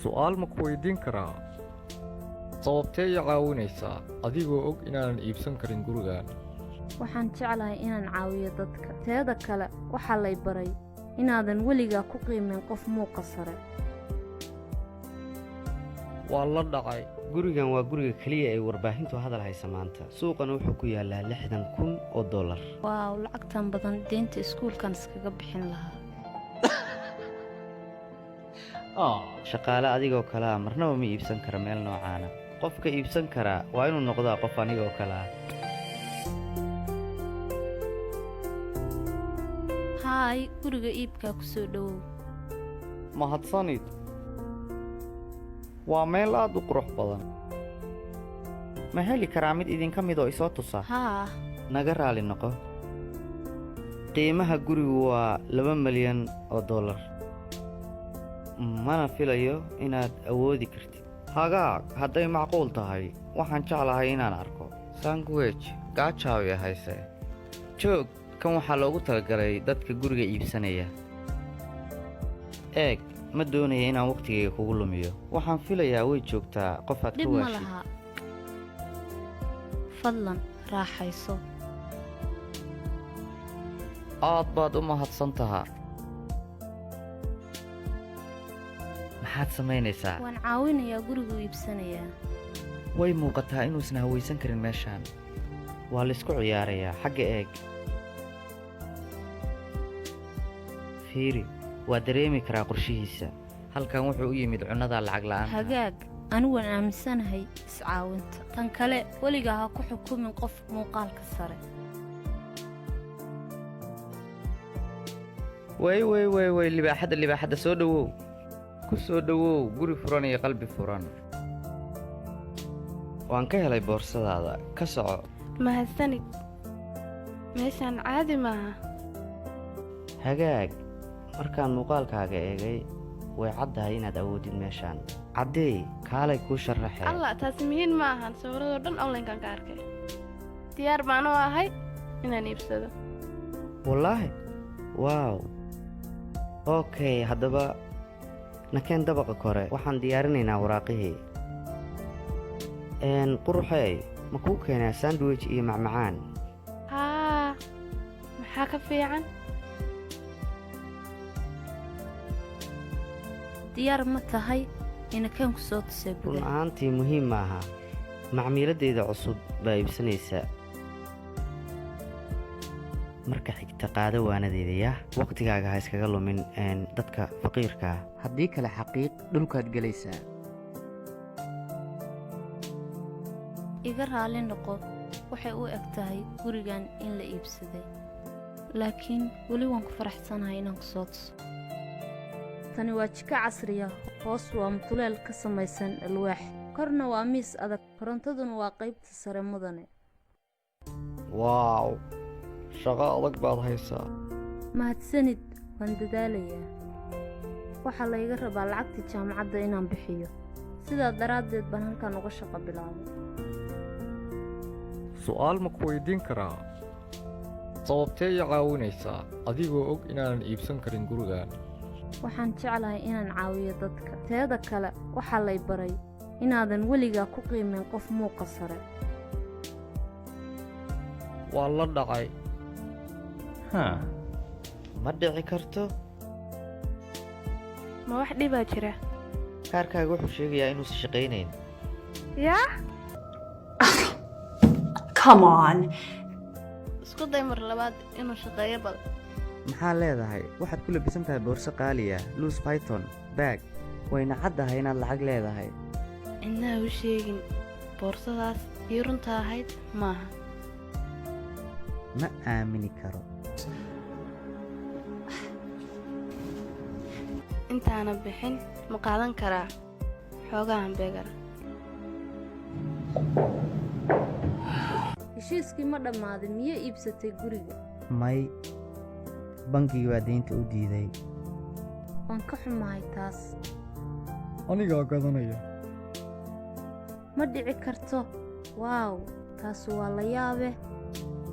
Su'aal ma ku weydiin karaa? Sababtee i caawinaysaa adigoo og inaanan iibsan karin gurigan? Waxaan jeclahay inaan caawiyo dadka. Teeda kale, waxaa lay baray inaadan weligaa ku qiimin qof muuqa sare. Waa la dhacay. Gurigan waa guriga keliya ee warbaahintu hadal haysa maanta. Suuqana wuxuu ku yaalaa $60,000. Waaw, lacagtan badan deynta iskuulkan iskaga bixin lahaa. Shaqaale adigoo kalea marnaba ma iibsan kara meel noocaana. Qofka iibsan karaa waa inuu noqdaa qof anigoo kale ah. Haay, guriga iibkaa ku soo dhowow. Mahadsanid. Waa meel aad u qurux badan. Ma heli karaa mid idinka mid oo isoo tusa? Haa. Naga raali noqo. Qiimaha gurigu waa $2 milyan. Mana filayo inaad awoodi kartid. Hagaag, hadday macquul tahay, waxaan jeclahay inaan arko. Sandwich gaajaawi hayse. Joog, kan waxaa loogu talagalay dadka guriga iibsanaya. Eeg, ma doonaya inaan wakhtigayga kugu lumiyo. Waxaan filayaa way joogtaa qof aad ka Dhib ma waashid. laha. Fadlan raaxayso. Aad baad u mahadsan tahaa. Maxaad samaynaysaa? Waan caawinayaa guriguu iibsanayaa. Way muuqataa inuusan hawaysan karin meeshaan. Waa laysku ciyaarayaa, xagga eeg. Fiiri, waa dareemi karaa qorshihiisa. Halkan wuxuu u yimid cunnada lacag la'aanta. Hagaag, anigu waan aaminsanahay iscaawinta. Tan kale, weligaa ha ku xukumin qof muuqaalka sare. Wey wey wey wey, libaaxadda, libaaxadda, soo dhowow. Ku soo dhowow guri furan iyo qalbi furan. Waan ka helay boorsadaada. Ka soco. Mahadsanid. Meeshaan caadi maaha. Hagaag, markaan muuqaalkaaga eegay, way caddahay inaad awoodid meeshaan. Caddee, kaalay kuu sharaxee. Allah, taasi muhiim ma ahan. Sawirradoo dhan online-kan ka arkay. Diyaar baan u ahay inaan iibsado. Wallaahi, waaw. Okay, haddaba nakeen dabaqa kore. Waxaan diyaarinaynaa waraaqihii. Quruxeey, ma kuu keenaa sandwich iyo macmacaan? Haa, maxaa ka fiican? Diyaar ma tahay inakaan ku soo tusay Run gudaha? ahaantii muhiim maaha. Macmiiladeyda cusub baa iibsanaysa. Marka xigta qaado waanadeyda, yah. Waqtigaaga ha iskaga lumin dadka faqiirka ah. Haddii kale xaqiiq dhulkaad gelaysaa. Iga raali noqo, waxay u eg tahay gurigan in la iibsaday. Laakiin weli waan ku faraxsanahay inaan ku soo tuso. Tani waa jiko casri ah. Hoos waa mutuleel ka samaysan alwaax. Korna waa miis adag. Korontaduna waa qaybta sare, mudane. Waaw, shaqo adag baad haysaa. Mahadsanid, waan dadaalayaa. Waxaa layga rabaa lacagta jaamacadda inaan bixiyo. Sidaa daraaddeed baan halkan uga shaqo bilaabay. Su'aal ma ku weydiin karaa? Sababtee i caawinaysaa adigoo og inaanan iibsan karin gurigan? Waxaan jeclahay inaan caawiyo dadka. Teeda kale, waxaa lay baray inaadan weligaa ku qiimin qof muuqa sare. Waa la dhacay. Ma dhici karto. Ma wax dhibaa jira? Kaarkaaga wuxuu sheegayaa inuusan shaqaynayn. Yaa? Come on. Isku day mar labaad inuu shaqeeyo bal. Maxaa leedahay? Waxaad ku labisan tahay boorso qaaliya, Louis Vuitton bag. Wayna caddahay inaad lacag leedahay. Cidna ha u sheegin. Boorsadaas ii runta ahayd maaha. Ma aamini karo. Intaana bixin, ma qaadan karaa xoogaa hambeegara? Heshiiskii ma dhammaaday? Miyay iibsatay guriga? May, bangigii baa deynta u diiday. Waan ka xumahay taas. Anigaa gadanaya. Ma dhici karto. Waaw, taasi waa la yaabe.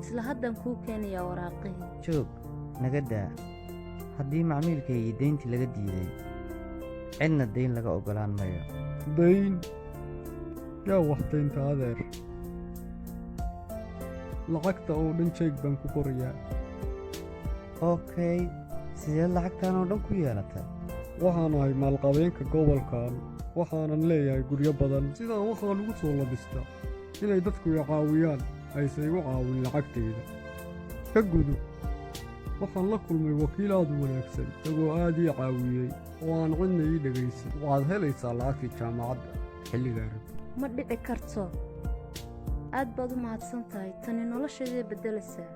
Isla haddaan kuu keenayaa waraaqihii. Joog, naga daa. Haddii macmiilkaygii deyntii laga diiday, Cidna dayn laga oggolaan mayo. Dayn? Yaa wax daynta, adeer? Lacagta oo dhan jeeg baan ku qorayaa. Okay, sideed lacagtan oo dhan ku yeelatay? Waxaan ahay maalqabeenka gobolkan, waxaanan leeyahay guryo badan. Sidaan waxaan ugu soo labistaa inay dadku i caawiyaan, ayse igu caawin lacagtayda. Ka gudub, waxaan la kulmay wakiil aad u wanaagsan, isagoo aad ii caawiyey oo aan cidna ii dhegaysan. Waxaad helaysaa lacagtii jaamacadda xilligaa rabtid. Ma dhici karto! Aad baad u mahadsan tahay. Tani noloshaydee beddelaysaa.